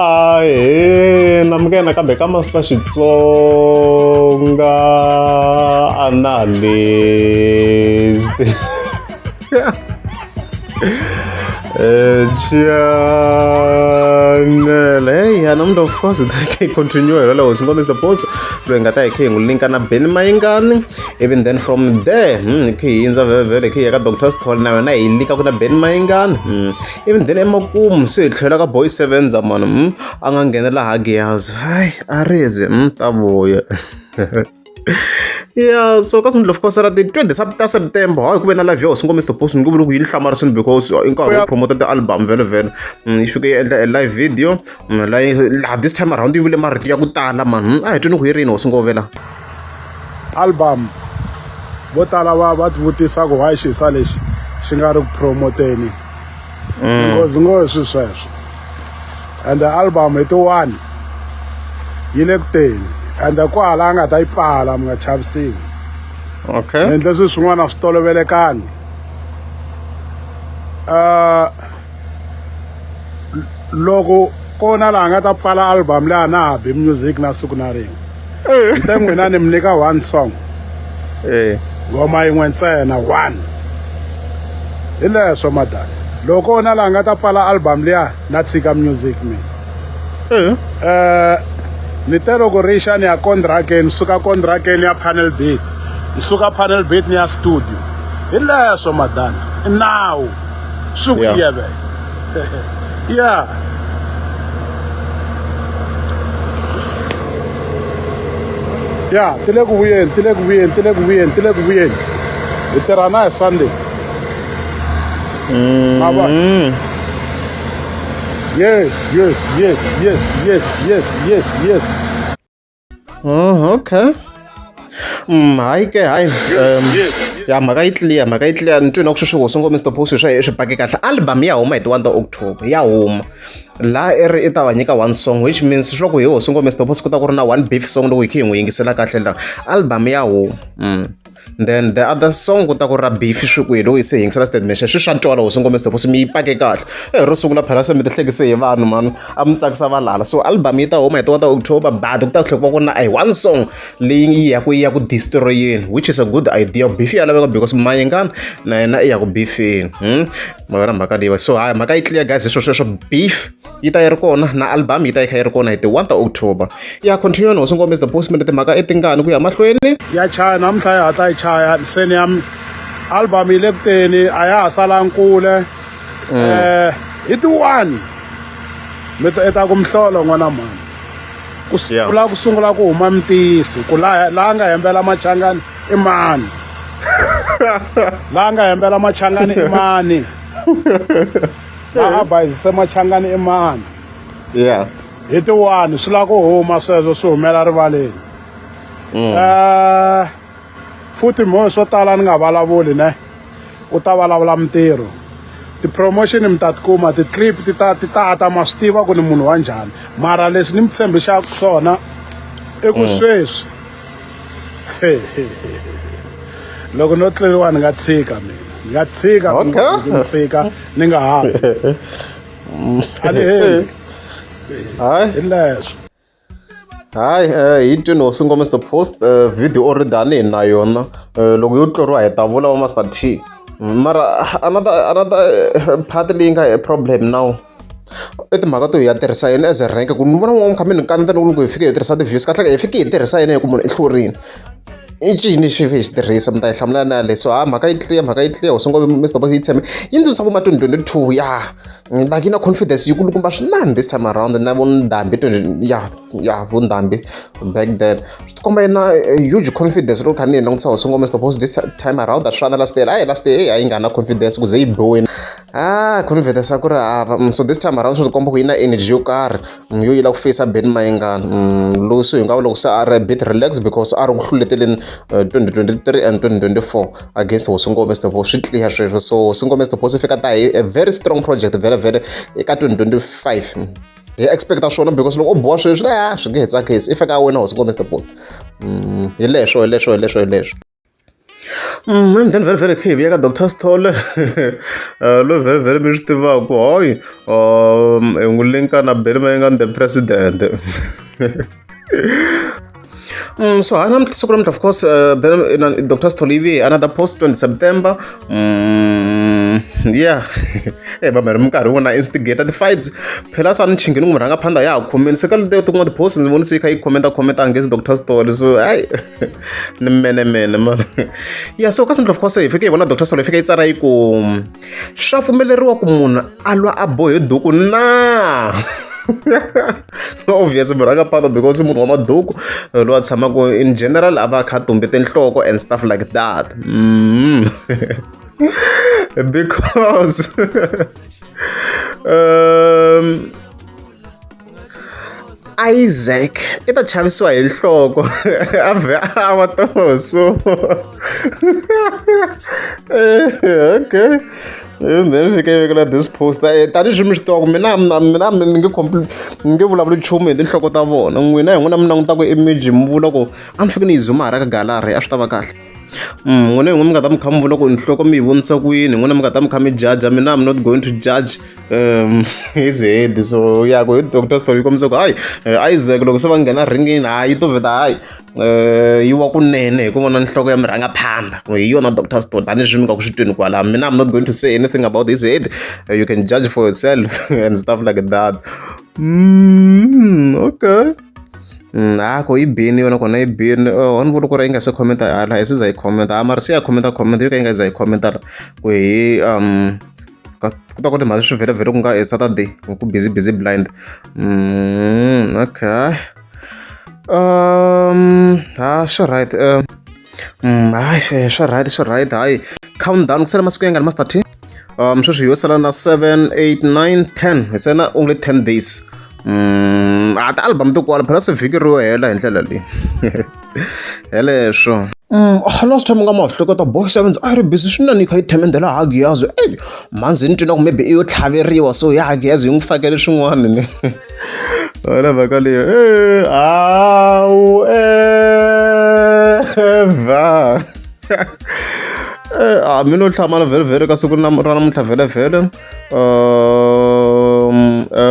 Ahee namukela nakambe ka Master Xitsonga Analyst. Channel hey yeah, namuntlha of course hi continue hi loko hosi Mr Post loyi hi nga ta hi khe hi n'wi linka na Benny Mayengani even then from there hi khe hi yindza vhele hi khe hi ya ka Dr Sithole na yona hi linka ku na Benny Mayengani even then emakumu se hi tlhela ka Boy Sevenza mani a nga nghenela Hagiyazo hayi a rizi ta vuya yeah so ka of course ra ti 20 ta September hayi ku ve na live ya hosi ngome Mr Post ni ku vula ku yi ni hlamarisini because i nkarhi wo promote ti-album vhele vhele yi fike yi endla a live video laha this time around yi vule marito ya ku tala man a hi tweni ku yi rini hosi ngove la album vo tala va va tivutisa ku why xisa lexi xi nga ri ku promoteni nghozi ngo swi sweswo and the album hi ti-one yi le ku teni and kwala a nga ta yi pfala mi nga chavisiwi okay ni endle swilo swin'wana a swi tolovelekangi loko kona laha nga ta pfala album leyi a na ha bi music na siku na rin'we ni te n'wina ni mi nyika one song nghoma yin'we ntsena one hi leswo madala loko kona laha nga ta pfala album liya na tshika music mina ni te loko rixa ni ya contracteni suka contracteni ya panel beat ni suka panel beat ni ya studio hi leswo madala i nawu swi ku yeve yeah ya ti le ku vuyeni ti le ku vuyeni ti le ku vuyeni ti le ku vuyeni hi tirha na hi Sunday ma vona yes yes yes yes yes yes yes yes Oh, okay. Hayi ke hayi ya mhaka yi clear mhaka yi clear ni twi na ku sweswi hosi ngo Mr Post swa swi pake kahle album ya huma hi ti 1 ta October ya huma laha i ri i ta va nyika one song which means swi ku hi hosi ngo Mr Post ku ta ku ri na one beef song loko hi khe hi n'wi yingisela kahle la album ya huma then the other song ku ta ku ra beef swi ku hi loko hi se yingisela statement xa swi swa twala hosi ngome Mr Post mi yi pake kahle e ro sungula phela se mi ti hlekise hi vanhu mani a mi tsakisa valala so album yi ta huma hi ti 1 ta October but ku ta tlhela ku va ku na a one song leyi yi ya ku yi ya ku destroyeni which is a good idea beef ya laveka because Mayengani na yena i ya ku beefeni ma vona mhaka leyiwa so hayi mhaka yi clear guys hi swo sweswo beef yi ta yi ri kona na album yi ta yi kha yi ri kona hi ti 1 ta October ya continue hosi ngome Mr Post mi timhaka i tingani ku ya mahlweni ya chaya namuntlha yi hatla yi chaya se ni ya album yi le ku teni a ya ha salangi kule hi ti 1 mi ta ta ku mihlolo n'wana mhani ku sungula ku sungula ku huma mintiyiso ku laha laha nga hembela machangani i mani laha nga hembela machangani i mani laha a bayizise machangani i mani yeah hi ti 1 swi lava ku huma sweswo swi humela rivaleni futhi mo swo tala ni nga vulavuli ne u ta vulavula mintirho ti-promotion mi ta ti kuma ti-clip ti ta ti tata ma swi tiva ku ni munhu wa njhani mara leswi ni mi tshembisaka swona i ku sweswi loko no tleriwa ni nga tshika mina ni nga tshika ni tshika ni nga ha a ni heli hayi hi leswo hayi hi twini hosi ngoma Mr Post video already a ni hi na yona loko yo tluriwa hi ta vula va Master T mara another another part leyi nga problem now i timhaka to hi ya tirhisa yini as a rank ku ni vona n'wana kha mi ni kaneta loko hi fike hi tirhisa ti-views kahle hi fike hi tirhisa yini hi ku munhu i hlurile i ncini xi hi xi tirhisa mi ta yi hlamula na yaleyo so ha mhaka yi clear mhaka yi clear hosi ngove Mr Post yi tshame yi ndzi vo ma 2022 ya like yi na confidence yi kulukumba swinene this time around na vo ndhambi 20 ya ya vo ndhambi back then swi tikomba yi na huge confidence loko kha ni yi langutisa hosi ngove Mr Post this time around a swi fana na last year hayi last year a yi nga na confidence ku ze yi biwini ah confidence a ku ri hava so this time around swi tikomba ku yi na energy yo karhi yo yi lava ku face Benny Mayengani lowu se hi nga loko se a ri a bit relax because a ri ku hluleteleni 2023 and 2024 against hosi Ngome Mr Post swi clear sweswo so hosi Ngome Mr Post i fika ta hi a very strong project vhele vhele eka 2025 hi expecta swona because loko u boha sweswi a swi nge he tsakisi i fika a wina hosi Ngome Mr Post hi leswo hi leswo hi leswo hi leswo. And then vhele vhele khe hi vuya ka Doctor Sithole loyi vhele vhele mi swi tivaka hayi hi n'wi linka na Benny Mayengani the president. So hi namuntlha siku namuntlha of course Dr. Sithole yi vuye another post 20 September. Yeah. Eh va mi karhi vona instigate ti-fights phela sa ni chingeni n'wi murhangaphandha ya ha khomeni se ka leti tin'wana ti-post ndzi voni se yi kha yi commenta commenta against Dr. Sithole so hayi ni menemene man. Yeah, so ka of course hi fike hi vona Dr. Sithole yi fike yi tsara yi ku swa pfumeleriwa ku munhu a lwa a bohe duku na obvious murhangaphandha because munhu wa maduku loyi a tshamaka in general a va a kha a tumbete nhloko and stuff like that. Because Isaac i ta chavisiwa hi nhloko a vhe a wa toso. Okay, and then fika yi vekela this post tanihileswi mi swi tivaka mina mina ni nge ni nge vulavuli nchumu hi tinhloko ta vona n'wina hi n'wina mi langutaka image mi vula ku a ni fike ni yi zuma hala ka gallery a swi ta va kahle. N'wina hi n'wina mi nga ta mi kha mi vula ku nhloko mi yi vonisa ku yini n'wina mi nga ta mi kha mi judge mina I'm not going to judge his head. So ya ku hi Dr. Sithole yi kombisa ku hayi Isaac loko se va nghena ringini hayi yi to vheta hayi yi wa kunene hi ku vona nhloko ya murhangaphandha hi yona Dr. Sithole tanihileswi mi nga ku swi tweni kwalano mina I'm not going to say anything about his head. You can judge for yourself and stuff like that. Okay. Ha ku yi bini yona kona yi bini a ni vuli ku ri yi nga se commenta hala yi se za yi commenta a mara se ya commenta comment yo ka yi nga za yi commenta ku hi ku ta ku timhaka swi vhele vhele ku nga hi Saturday ku busy busy blind. Okay, ha swi right, hayi swi right, swi right. Hayi, countdown ku sala masiku yangani Master T? Sweswi yo sala na 7 8 9 10 hi sena only 10 days. A ti-album to kwala phela se vhiki ro hela hi ndlela leyi heleswo. Last time nga ma hleketa Boy Sevens a yi ri busy swinene yi kha yi themendela Hagiyazo eyi mhanzi ni twina ku maybe i yo tlhaveriwa so ya Hagiyazo yi n'wi fakele swin'wana ni wena mhaka leyo hawu eva a mi no hlamala vhele vhele ka siku ra namuntlha vhele vhele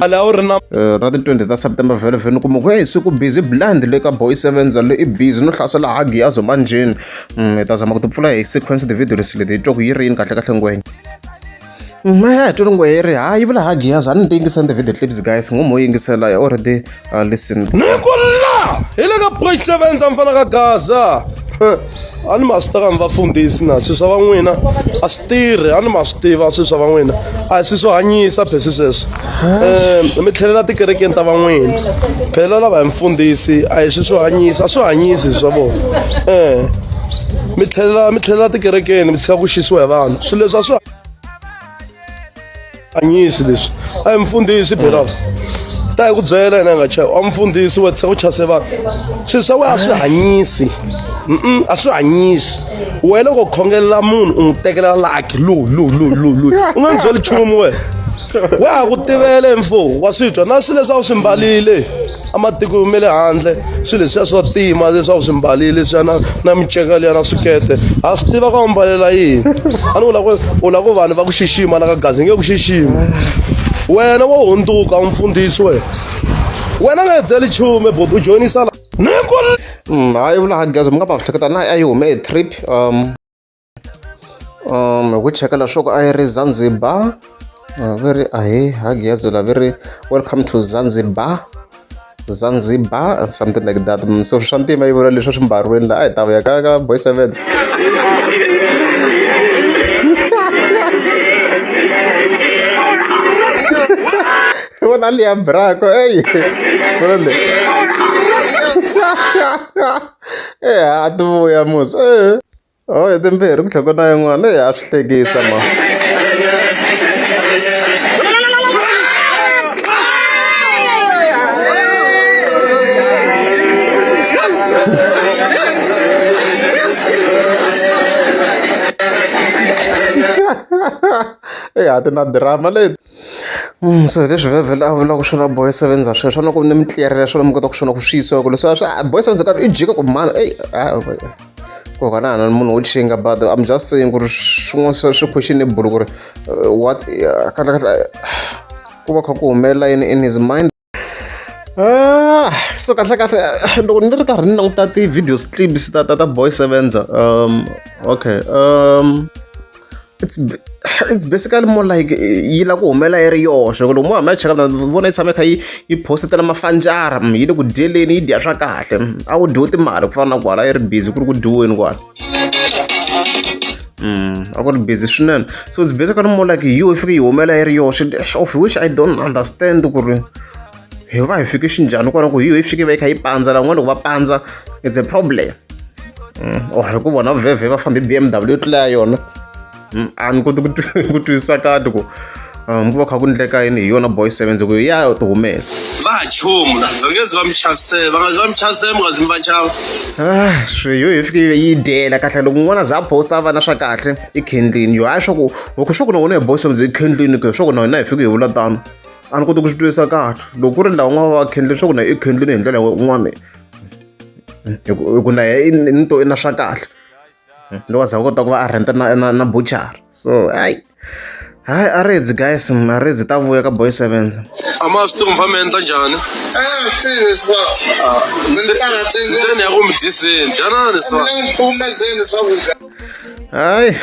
a wu ri na ra ti 20 ta September vhele vhele ni kuma ku hey siku busy blind le ka Boy Sevens le i busy no hlasela Hagiyazo manjeni. Hi ta zama ku ti pfula hi sequence ti-video lesi leti hi twa ku yi ri yini kahle kahle ngwenya. Mehe twa ngwe yi ri hayi yi vula Hagiyazo a ni ti yingisela ti-video clips guys ngo mo yingisela I already listened. Ni ku la hi le ka Boy Sevens a mi fana ka Gaza a ni ma swi tiva mi vafundhisi na swilo swa van'wina a swi tirhi a ni ma swi tiva swilo swa van'wina a hi swilo swo hanyisa phesi sweswo mi tlhelela tikerekeni ta van'wina phela lava hi mfundhisi a hi swilo swo hanyisa a swi hanyisi swa vona mi tlhelela mi tlhelela tikerekeni mi tshika ku xisiwa hi vanhu swilo leswi a swi hanyisi leswi a hi mfundhisi phela ta hi ku byela yena hi nga chavi a mfundhisi wa tshika ku chase vanhu swilo swa wena a swi hanyisi a swi hanyisi wena loko khongelela munhu u n'wi tekelela lucky lowu lowu lowu lowu lowu u nga ni byeli nchumu wena wa ha ku tivele mfo wa swi twa na swilo leswi a wu swi mbalile amatiko ma le handle swilo leswiya swo tima leswi a wu swi mbalile leswiya na na miceka liya na swikete ha swi tiva ka u mbalela yini a ni u lava ku u lava ku vanhu va ku xixima la ka gazi nge ku xixima wena wo hundzuka mfundhisi wena wena nga byeli nchumu boti u joyinisa la ni ku Hayi vula Hagiyazo mi nga va hleketa na a yi hume hi trip hi ku cheka leswaku a yi ri Zanzibar va ri ahee Hagiyazo la va ri welcome to Zanzibar Zanzibar something like that. So swa ntima yi vula leswi swi mbariweni la a hi ta vuya ka ka Boy Sevens. Vona liya brako eyi vona le e a ti vuya musi e oh hi timbirhi ku tlhela ku na yin'wana eyi a swi hlekisa ma. Eyi a ti na drama leti. So hi leswi vhele a vulaka swona Boy Sevenza sweswo na ku ni mi tliyerela swona mi kota ku swona ku swi yisiwa ku leswi a swi Boy Sevenza i jika ku mhani eyi. Ku ka na na munhu wo chinga, but I'm just saying ku ri swin'wana swa swi questionable ku ri what kahle kahle ku va kha ku humelela yini in his mind. Ah, so kahle kahle loko ni ri karhi ni languta ti-videos clips ta Boy Sevenza, okay, it's basically more like yi lava ku humela yi ri yoxe. Loko mo hamba cheka, vona yi tshama yi kha yi postetela mafanjara, yi le ku dyeleni, yi dya swa kahle, a wu dyiwi timali ku fana na kwala yi ri busy ku ri ku dyiweni kwala. A ku ri busy swinene. So it's basically more like yo yi fike yi humela yi ri yoxe, of which I don't understand ku ri hi va hi fike xinjhani kwala ku hi yo yi fike va yi kha yi pandza. Lavan'wana loko va pandza, it's a problem. Or hi ku vona vhevhe va fambe BMW tlula ya yona. A ni koti ku twisisa kahle ku ku va kha ku ndleka yini hi yona Boy Seven ku ya ti humesa. Va ha chumu la, va nge zi va mi chavisela, va nga zi va mi chavisela, mi nga zi mi va chava. Ah, swi yo hi fike yi dyela kahle loko n'wana za a posta a va na swa kahle i khendlini yo hayi swa ku loko swa ku na wona hi Boy Seven i khendlini ke swa ku na hina hi fike hi vula tano. A ni koti ku swi twisisa kahle loko ku ri laha un'wana va khendlini swa ku na i khendlini hi ndlela yin'wana hi ku na yena ni to i na swa kahle loko a za a kota ku va a rent na buchara. So hayi hayi, a redzi guys, a redzi ta vuya ka Boy Seven. A ma swi tivi mi famba mi endla njhani. Swi tivi swa ndzeni ya ku mi dyiseni, dyanani swa. Humezeni swakudya. Hayi.